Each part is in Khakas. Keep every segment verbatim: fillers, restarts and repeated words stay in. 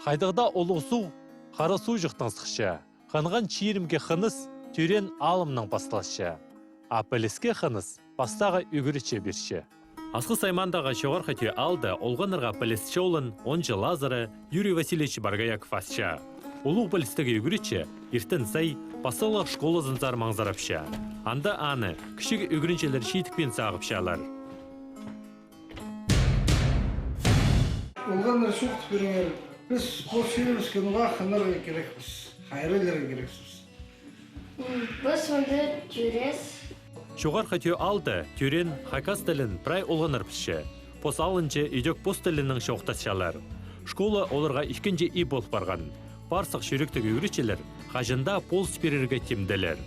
Хайдағ даа улуғ суғ Хара суғҷахтаң сыхча. Хынған чирімге хыныс Тӧреен аалымнаң пасталча. А піліске хыныс пастағы ӱгретчі пирче. Асхыс аймаандағы Чоғархы Тӧӧ аалда олғаннарға піліс чолын он чыл азыра Юрий Васильевич Боргояков асча. Улуғ пілістіг ӱгретчі иртен сай пасталығ школазынзар маңзырапча. Анда аны кічіг ӱгренҷілер читікпин сағыпчалар. Олғаннар чоохтап пиріңер. Піс пос чирібіске ноға хынарға кирекпіс, хайралларға кирекпіс. Піс мында тӧреебіс. Чоғархы Тӧӧ аалда тӧреен хакас тілін прай олғаннар пілче. Пос алынҷа идӧк пос тілінең чоохтасчалар. Школа оларға ікінҷі ий пол парған. Парсых чӱректіг ӱгретчілер хаҷан даа полыс пирерге тимделер.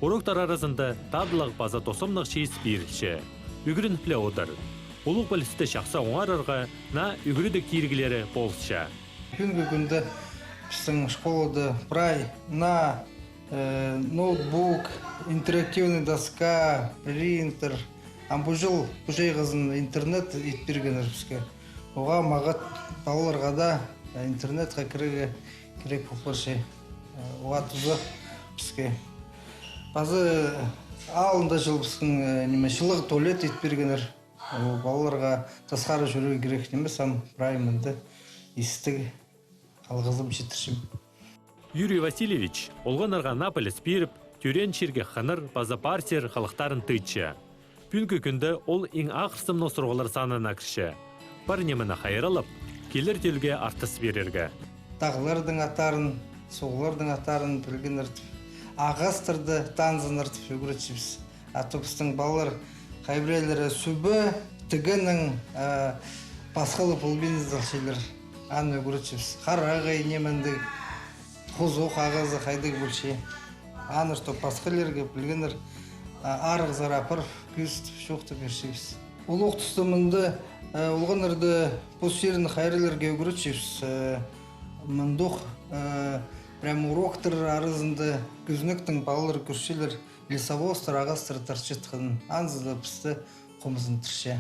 Уроктар аразында тадылығ паза тосымнығ чиис пирілче. Ӱгреніп ле одыр. Улуғ пілісті чахсы оңарарға наа ӱгредіг тиріглері полысча. Пӱӱнгі кӱнде пістің школада прай наа, э, ноутбук, интерактивный доска, принтер. Ам пу чыл пу чайғызын интернет ит пиргеннер піске. Оға мағат палаларға даа, э, интернетке кірерге кирек пол парча. Э, оға туза піске. Пазы алында чыл пістің, э, ниме, чылығ туалет ит пиргеннер. Ол палаларға тасхары чӧрерге кирек нимес, ам прай мында истіг, алғызым читірчем. Юрий Васильевич олғаннарға наа піліс пиріп, тӧреен чирге хынар паза парсир хылыхтарын тыытча. Пӱӱнгі кӱнде ол иң ағырсымнығ сурығлар санына кірче. Пар нимені хайраллап, килер тӧлге артыс пирерге. Тағлардың аттарын, суғлардың аттарын пілгеннер тіп, ағастарды танзыннар тіп ӱгретчебіс. А то пістің палалар хай пірелері сӱбе тігеннең, а, пасхалы полбин ызалчалар. Аны ӱгретчебіс. Харағай нимендіг, хузух ағазы хайдағ полча. Аны, чтоб пасхалирға пілгеннер, а, арығзар апарып, кӧзітіп, чоохтап пирчебіс. Улуғ туста мында, э, олғаннарды пос чирін хайраллирға ӱгретчебіс. Э, мындағ, э, прям уроктар аразында кӱзінектең палалар кӧрчелер, лесовозтар ағастар тарчатханын, анзы даа пісті хомзындырча.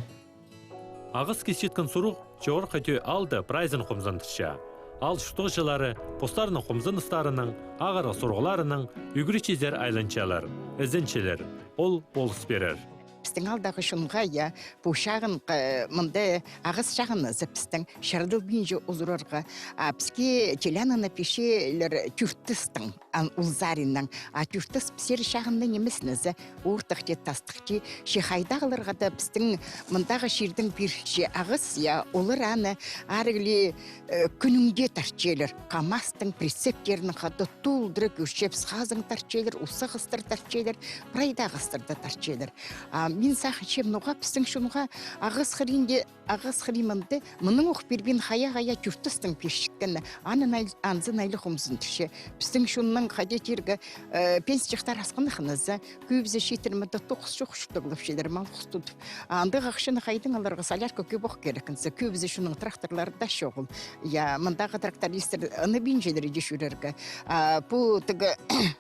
Ағас кисчеткен сурығ Чоғархы Тӧӧ аалда прайзын хомзындырча. Аал чуртағҷылары постарының хомзыныстарынаң, ағырығ сурығларынаң ӱгретчізер айланчалар, ізенчелер. Ол полыс пирер. Пістің аалдағы чонға, я, пу чағын, э, мында ағас чағынызы пістің чарыдылбинча узурарға, а піске телянына пирчелер тӧртістің, ан, ол саринаң. А тӧртіс пісер чағынны нимес низе, ортых тее, тастых тее, че хайдағларға даа пістің мындағы чирдең пирче ағас, я, олар аны арығлы, э, кӱнінде тарчалар. КамАЗтың прицептерін хада толдыра кӧрчебіс, хазың тарчалар, ус ағастар тарчалар, прай даа ағастар даа тарчалар. А мин сағынчам, ноға пістің чонға ағас хыринде, ағас хыринында мының ох пирбин, хая-хая тӧртістің пирчеткені, аны най-, анзын айлы хомзындырча. Пістің чонның, хайди тирге, э, пенсияхтар асхынах низе, кӧбізі чиит мында тоғыс чох чуртағлапчалар, мал-хус тудып. А андағ ахчаны хайдаң аларға, солярка кӧп ох кирек низе, кӧбізі чонның тракторлары даа чоғыл. Я, мындағы трактористер ынабинчалар иди чӧрерге. А пу тігі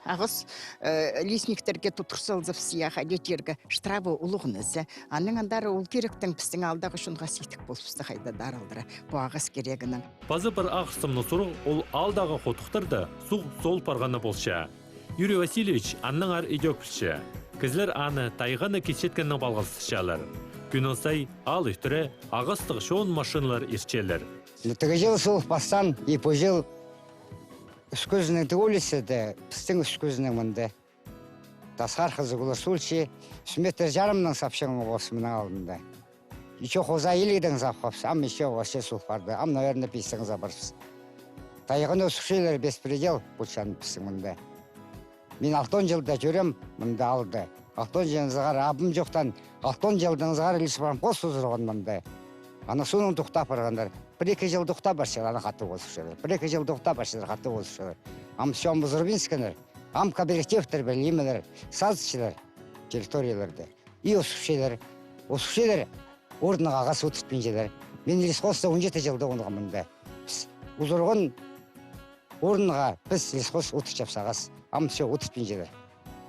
ағас, э, лесниктерге тудыр салзабыс, я, хайди тирге, штрафы улуғ низе. Аның андар ол киректең пістің аалдағы чонға сидік полыбысты хайда даа аралдыра пу ағас кирегінең. Пазы пір ағырсымнығ сурығ ол аалдағы хотухтарда суғ сол парғаны полча. Юрий Васильевич аннаңар идӧк пілче. Кізілер аны тайғаны кисчеткеннең палғалыстырчалар. Кӱннің сай аал ӱстӱре ағастығ чоон машиналар иртчелер. Ну, тігі чыл суғ пастаан, и пу чыл ӱс кӧзінең тігі улицада, пістің ӱс кӧзінең мында. Тасхар хызығ улас улча, ӱс метр чарымнаң сапчаң полыс мының алнында. Ещё хоза илигдең сапхабыс, ам ещё вообще суғ парды. Ам, наверное, пистең сабарбыс. Тайғаны ӧскірчелер, беспредел полчаң пістің мында. Мин алтон чылда чӧрем мында аалда. Алтон чылдаң сығара абым чохтаң, алтон чылдаң сығара лесоправхоз узурған мында. Аны соонаң тохтап парғаннар. Пір-ікі чыл тохтап парчалар, аны хатығ ӧскірчелер. Пір-ікі чыл тохтап парчалар, хатығ ӧскірчелер. Ам всё, ам узурбинскеннер. Ам кооперативтер пілемелер, сазытчалар территорияларны. И ӧскірчелер, ӧскірчелер, орынға ағас одыртпинчалар. Мин лесхозта он читі чылда оңнағам мында. Піс узурған орынға піс лесхоз одыртчабыс ағас. Ам всё, одыртпинчалар.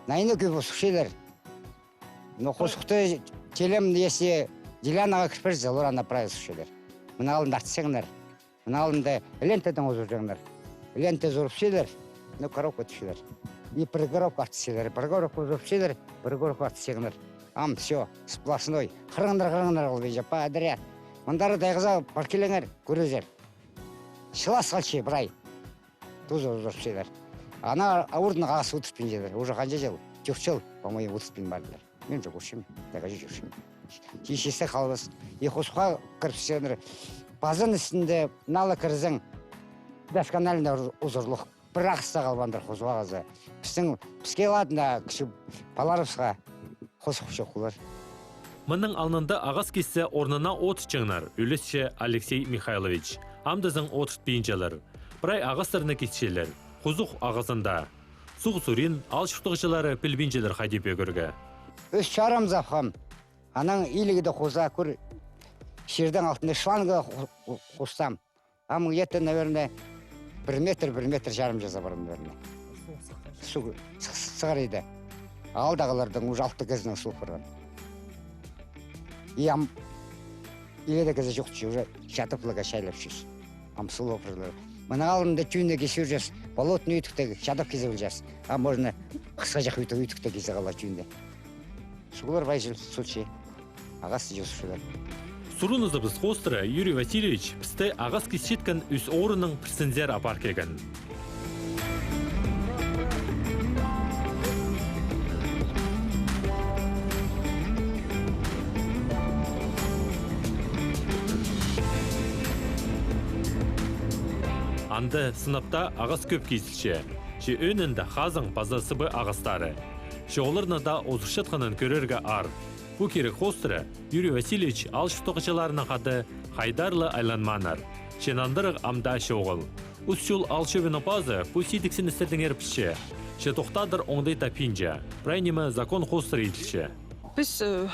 Найны кӧп ӧскірчелер. Но хосухты телем, если деляннаға кір пирзе, олар аны прай ӧскірчелер. Мына алнында артысчаңнар. Мының алнында лентадаң узурҷаңнар. Лентазар узурчалар, ну, коробка тӱсчелер. И пір коробка артысчалар, пір коробка узурчалар, пір коробка артысчаңнар. Ам всё, сплошной. Хырыңнар, хырыңнар ол, дее, подряд. Мындар тайғазар пар килеңер, кӧрерзер. Чылас халча прай. Туза узурчалар. Ана аурудың ағазы утыспинчалар. Уже ханҷа чыл? Тӧрт чыл, по-моему, утыспин пардылар. Мин же кӧрчем, тағаа же чӧрчем. Тиисчезі халбас. И хузухха кіріпчеңнер. Пазаның істінде наа ла кірзең, досконально узурлығ. Пір ағас таа халбаандыр хузух ағазы. Пістің, піске ладно, кічіг палаларыбысха хузух чох полар. Мының алнында ағас киссе орнына одыртчаңнар, ӱлесче Алексей Михайлович. Амдызын одыртпинчалар. Прай ағастарны кисчелер. Хузух ағазында. Суғ сурин аал чуртағҷылары пілбинчелер хайди пӧгерге. Ӱс чарым сапхам. Анаң иліг дее хуза, кӧр, чирдең алтында шланг ху-, ху-, хустаам. Ам где-то, наверное, пір метр, пір метр чарым чаза парған, наверное. Суғ сых-, сығар иді. Аалдағыларның уже алты кізінің суғ парған. И ам иледе кізі чох, уже чадап ла чайлапчабыс. Ам суғ парғаннар. Мының алнында тӱӱнде кизіп чӧрчебіс, болотный ӱдікте чадап кизіп алчабыс. А можно хысхаҷах ӱдік, ӱдікте кизіп алар тӱӱнде. Суғлар вай чыл, случай. Ағас тӱзіп чӧрчелер. Сурынызыбыс хоостыра Юрий Васильевич пісті ағас кисчеткен ӱс орынның пірсінзер апар килген. Анда сынап таа ағас кӧп кизілче. Че ӧӧнінде хазың паза сыбы ағастары. Че оларны даа узурчатханын кӧрерге аар. Пу кирек хоостыра Юрий Васильевич аал чуртағҷыларынаң хада хайдар ла айланмааннар. Че нандырығ ам даа чоғыл. Ус-Чул аал чӧбінің пазы пу сидіксіністердеңер пілче. Че тохтадыр оңдай таппинча. Прай ниме закон хоостыра иділче. Піс, э,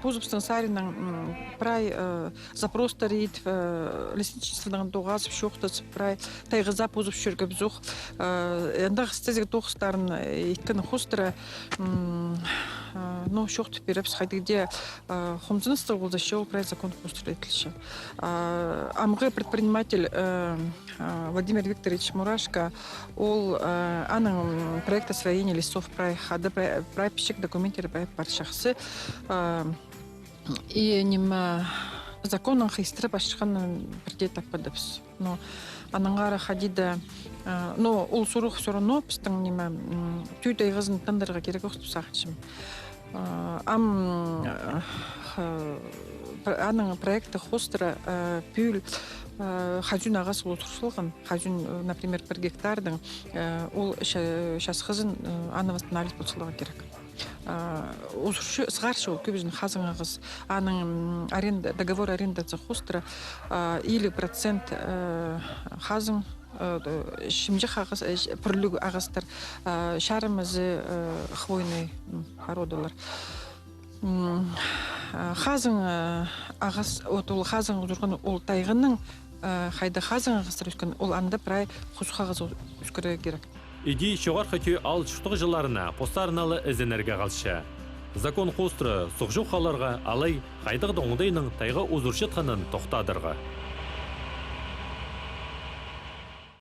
позыбыстың саринаң, м, прай, э, запростар ит, э, лесничествонаң тоғазып, чоохтазып, прай тайғазар позып чӧргебіс ох. Э, андағ істезіг тоғыстарын, э, иткен хоостыра, м, э, ну, чоохтап пирербіс, хайдағ даа, э, хомзыныстығ полза, че ол прай закон хоостыра иділче. Э, амғы предприниматель, э, э, Владимир Викторович Мурашко, ол, э, аның, м, проект освоения лесов прай хада, прай, прай пічік документтер прай пар чахсы. Э, И ниме, законнаң хыйыстырып ачырғанын пірдее таппадыбыс. Но аннаңар хайди даа, э, но ол сурығ всё равно пістің ниме, м, тӱӱ тайғазын тындырарға кирек ох тіп сағынчам. Э, ам, э, х-, пр-, аның проекті хоостыра, э, пӱӱл, э, хазюн ағас узурчалған, хазюн, э, например, пір гектарның, э, ол ча-, часхызын, э, аны восстанавливать полчаларға кирек. А, узурча, сығарча ол кӧбізін хазың ағас. Аның, м, аренда, договор арендазы хоостыра, а, илиг процент, э, хазың, э, чымҷах ағас, э, ч-, пӱӱл ағастар, а, чарымызы, э, хвойный, м, породалар. М, а, хазың, э, ағас, от ол хазың узурған ол тайғаның, э, хайда хазың ағастар ӧскен, ол анда прай хузух ағас ӧскірерге кирек. Иди чоғархы тӧӧ аал чуртағҷыларына постарына ла ізенерге халча. Закон хоостыра суғҷох халарға алай хайдағ-да оңдайнаң тайға узурчатханын тохтадарға.